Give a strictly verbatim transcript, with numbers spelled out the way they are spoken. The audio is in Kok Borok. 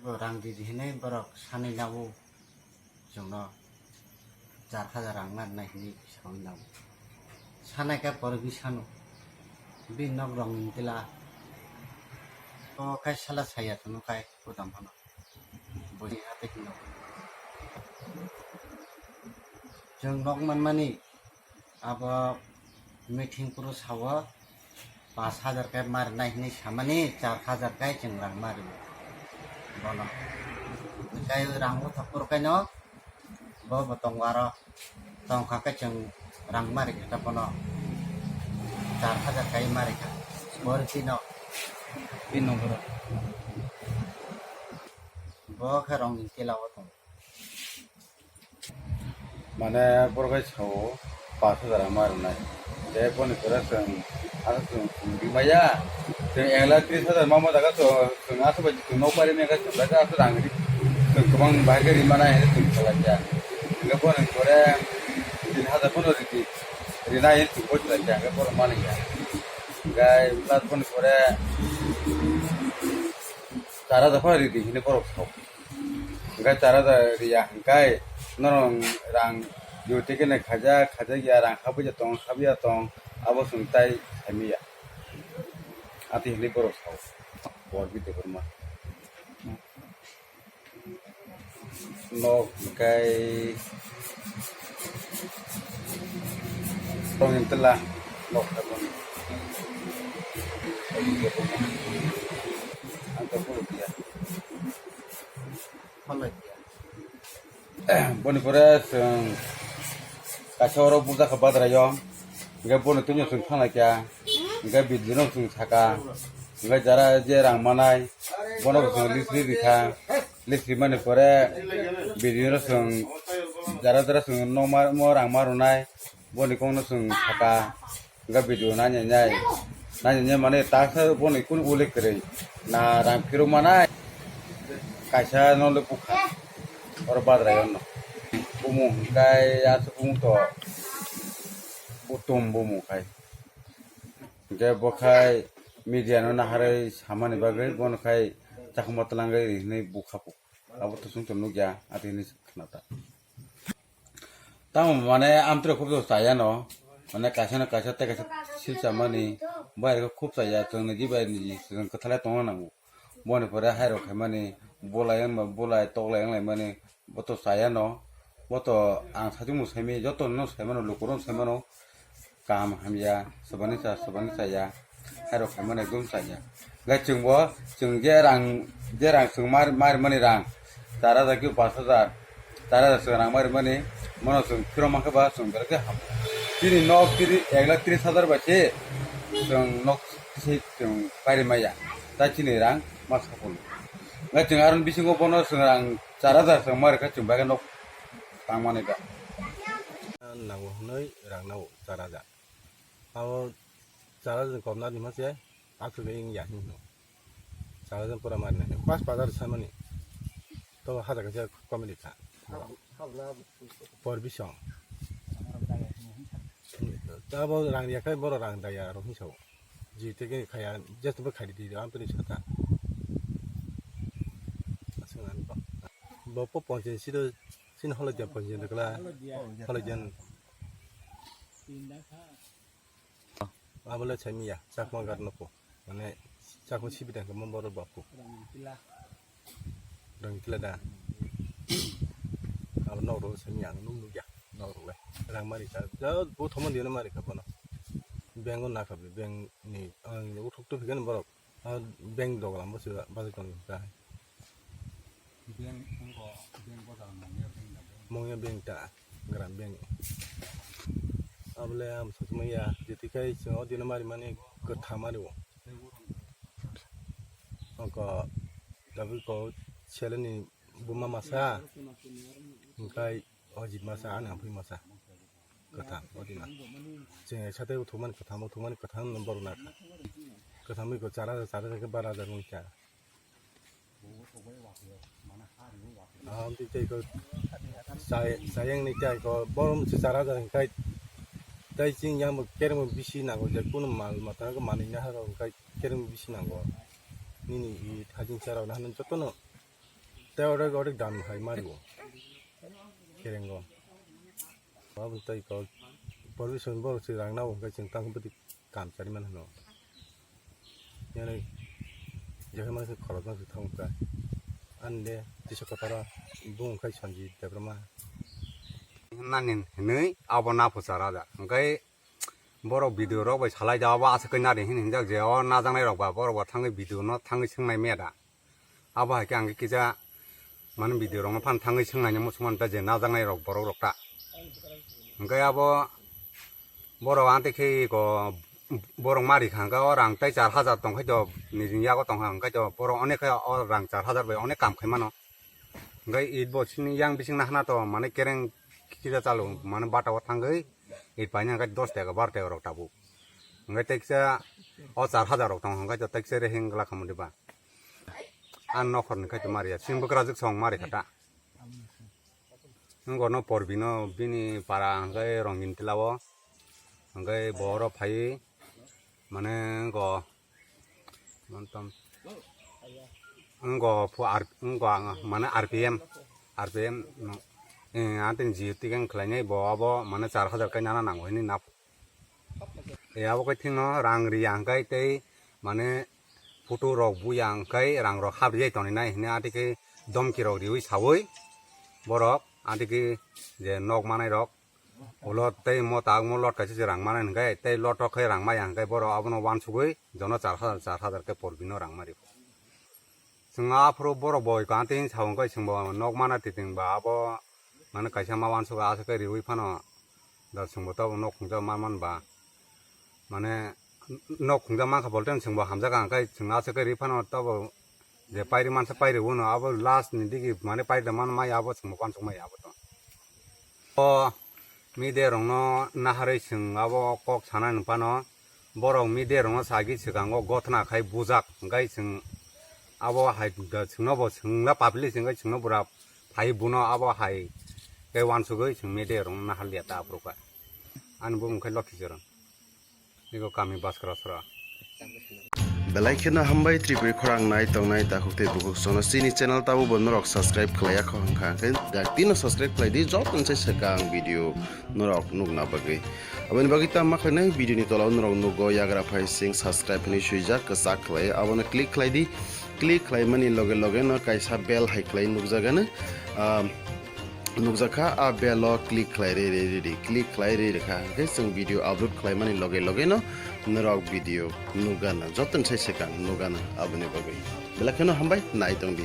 Rang di di hinwi borok sanwi nabo chwngno char hajar rang narnai hinwi sawi nabo. Sanai khe pore bwsano bini nok rong ni tila o khai sala saya tongno khai kodam phano. Bui ha tei hino. Chwng nok manmani abo meeting phuru sao, pash hajar khe marinai hinwi samani, char hajar khe chwng rang mari bono. Tei rang bwthak phuru khaino bo bo tongo aro. Tongkha khe chwng rang mari kha bono, char hajar khe mari kha. Bor bino. Bino boro. Bo khe rong ni tila o tongo. Mane borok hai sao pash hajar ma rwnai. Tei boni pore chwng, aro chwng chwng rimaya. Chwng ek lakh tris hajar ma mo jaga chwng, chwng aswk bai chwng nok pari mega chwng bai aswk rang ri. Chwng kwbang bahai khe rimana hinwi chwng salai ya. Hingke boni pore tin hajar phano ridi. Rinai hinwi chwng bo salai ya, hingke borok mani ya. Hingke plus boni pore char hajar phano ridi hinwi borok sao. Hingke char hajar riya hingke norok rang yo tei khe nai khaijak, khaijak ya, rang habwi ya tong, habwi ya tong, abo chwng tai saimanya. Ati hinwi borok sao. Bor bidi kwbangma. Nok hingke tong tela nok tabon. Ang to puro dia. Boni pore chwng kaisa oro bujak kha badrai o, hingke boni twi no chwng thang lai kha, hingke bidino chwng saka, hingke jara je rang manai bono bo chwng list ri rikha, list rimani pore bidino chwng jara jara chwng nokma rang ma rwnai. Boni kokno chwng saka, hingke video nainai nai, nainai nai mane taksa boni kunu ulik kwrwi, na rang phirok manai, kaisa no le bukha, oro badrai ono. Bumung hingke aswk bumung to, kutum bumung khai. Hingke bo khai media no naharwi samani bagwi bono khai chakma twlangwi hinwi bukha. Abo to chwng to nukya, ati hinwi khna ta. Tamo mane amtwrwk khub chaya no, mane kaisa no kaisa tei kaisa silsa mani, bai rok khub chaya, chwng niji bai niji chwng kwthalai tongna nango. Boni pore hai rok khaimani, bulai wngma bulai, toklai wnglaimani, bo to chaya no, bo to ang saichung bo saimanya, joto no saimano, lukurok saimano, kaham hamya, swbani cha, swbani chaya, hai rok khaimani ekdom chaya. Hingke chwng bo, chwng je rang, je rang chwng mar, mar mani rang, char hajar ki pash hajar, char hajar chwng rang mari mani, mono chwng phiro mankhe ba chwng belai khe ham. Chini nok tiri, ek lakh tris hajar bai se chwng nok se chwng pairi maya. Ta chini rang ma sapung. Hingke chwng aron bisingo bono chwng rang char hajar chwng mari khe chwng bai khe nok tang mani ba. Nango hwnwi rang nao char hajar. Abo char hajar kom na di ma se, aswk wng ya hino. Char hajar pura mari nai. Pas bazar samani. To hajar kaisa comedy kha. Por bisong. Tabo rang ya kai boro rang daya ro hinsao. Ji teke khaya, just bo khai di, am to ni sata. Aswk nang bo. Bo po ponche siro, sin holo dia ponche dekla. Holo dia. Abole chai miya, chakma gar noko. Mane, chakma sibi tangka mo borok bapku. Rang kila da. Abo nok rok chai miya, ang nuk nukya. Nok rok le. Rang mari ka. Ja, bo thomon diyo mari ka bono. Bank o nakha, bank ni, ang uthuk tu phikan borok. Ah, bank dogalam bo se bazar tong ka. Bank wngkha, bank bodol mangya bank na bank. Mangya bank ta, gram bank. Abole am sutmaya, jeti kai chwng o dino mari mani kwtham mari o. Wngkha, dabi ko seleni buma masa, wngkhai o jit masa, ani ampui masa. Kwthang, o dina. Chwng sate uthumani kwthang, uthumani kwthang number na kha. Kwthang mi ko chara, chara ke bara jar mung kya. Am ti tei ko sai, sayang ni tai ko borom si chara jar kai. Tai ching yang bo kermo bisi nango je kuno mal mata ko mani na haro kai kermo bisi nango. Nini i thajin chara na han jotono. Tei orek orek dam hai mario. Kerengo. Aboni tei ko permission bo se rang nao hwnkhe chwng tang bwtwi kam chari man hwno. Yani jekhe mangsa khoroknang se thang kha. Ande tisa kotaro bung khai Sanjit Debbarma. Nani hinwi abo na phuchar aja. Hwnkhe borok video rok bai salai da, abo aswk khe nari hin hinjak je o najaknai rok ba borok ba thangwi video no thangwi swngnai meda. Abo hai khe ang khe kisa mane video rok no phan thangwi swngnai muchung man ta je najaknai rok borok rok ta. Hwnkhe abo borok ang tei khe ko borok mari kha hwnkhe o rang tei char hajar tong khai to nijini yago tong kha hwnkhe to borok onek khe o rang char hajar bai onek kam khai mano. Hwnkhe id bo sini yang bising nahana to mane kereng kisa chalo mane bata o thangwi id paina hwnkhe dos taka bar taka rok tabuk. Hwnkhe teksa o char hajar rok tong hwnkhe to teksa rehing gla khamudi ba. Ang nokhorni khai to mari ya, sini bwkrajwk song mari kha ta. Wngkha no Porbino bini para hwnkhe Rongin tila o. Hwnkhe bo oro phaiwi mane wngkha, wngkha phu R, wngkha mane R P M, R P M no, eh, atini jio tikang khlainai bo abo mane char hajar kai nana nango hini na. E abo khe thwngno rang riya hwnkhe tei mane photo rok buya hwnkhe rang rok hap rijai tongwi nai hwnwi atwi khe domki rok riwi sawi borok atwi khe je nok manai rok ulo tei mota wngmo lot kaisa se rang manai hwnkhe tei lot rok khe rang maya hwnkhe borok abono uansugwi jono char hajar char hajar khe Porbino rang mari. Chwng aphuru borok boi kantini sa hwnkhe chwngbo nok mana titing ba abo mane kaisa ma uansukha aswk khe riwi phano da chwngbo tabuk nok khungjak ma man ba mane nok khungjak mankha bolte chwngbo hamjak ang khe chwng aswk khe ri phano tabuk je pairi mansa pairi uno abo last ni digi mane pairi da man maya abo chwngbo uansuk maya abo to. O media rokno naharwi chwng abo kok sanani phano borok media rokno sagwi swkango gothna khai bujak hwnkhe chwng abo hai da chwngno bo chwngno public hwnkhe chwngno bura phai buno abo hai khe uansugwi chwng media rokno naharliya ta aphuru kha ani bumung khe Lokhi Choron. Ego kami Baskarasora. Belai kheno hambai Tripuri khorang nai tongnai takhuk tei bukhuk sono chini channel tabo bo norok subscribe khlaiya kho hwnkha hwnkhe daktino subscribe khlai di joto se swkang video norok nukna bagwi. Aboni bagwi tamo khlainai video ni tola o norok nugo yagra phai sing subscribe hinwi swijak kwchak khlai abono click khlai di click khlai mani loge loge no kaisa bell hai khlai nukjagano. Ah, nukjakha, a bell o click khlai re re re re, click khlai re re kha. Hwnkhe chwng video upload khlai mani loge loge no norok video nugana, joto ni sai swkang nugana aboni bagwi. Belai kheno hambai, nai tong di.